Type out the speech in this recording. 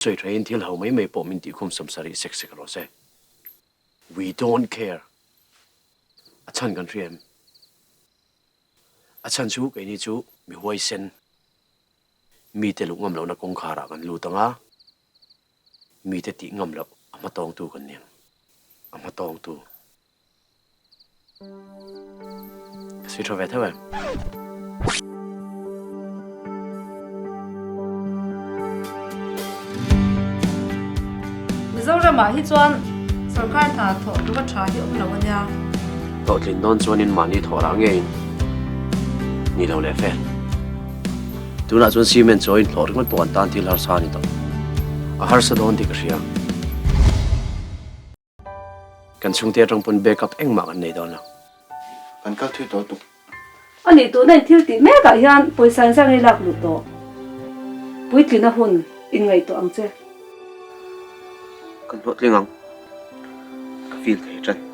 Sawi thain thil ho mai mai pawh min tihkhum 70 sek sek rawh se. We don't care. A chhan kan hria em? A chhan chu keini chu mi huaisen, mite luh ngam lohna kawngkharah kan lut ang a, mite tih ngam loh a hmatawngtu kan ni ang. A hmatawngtu. Ka sawi tha ve theuh em? Mizoramah hi chuan sorkar hna thawh duh a tha hi awm lo a nia. Hlawhtlin dawn chuanin mahni thawh rah ngeiin ni lo leh fel. Tunah chuan cement chaw inhlawh ringawt pawh an tan thil harsa a ni tawh. A harsa dawn tih ka hria. Kan chhungte atang pawn backup engmah kan nei dawn lo. Kan kal thui tawh tuk. A nih tuna in thil tih mek ah hian pawisa in zang ei lak luh tawh. Puitlina hun in ngaihtuah ang che. Kan hlawhtling ang. Ka feel thei tan.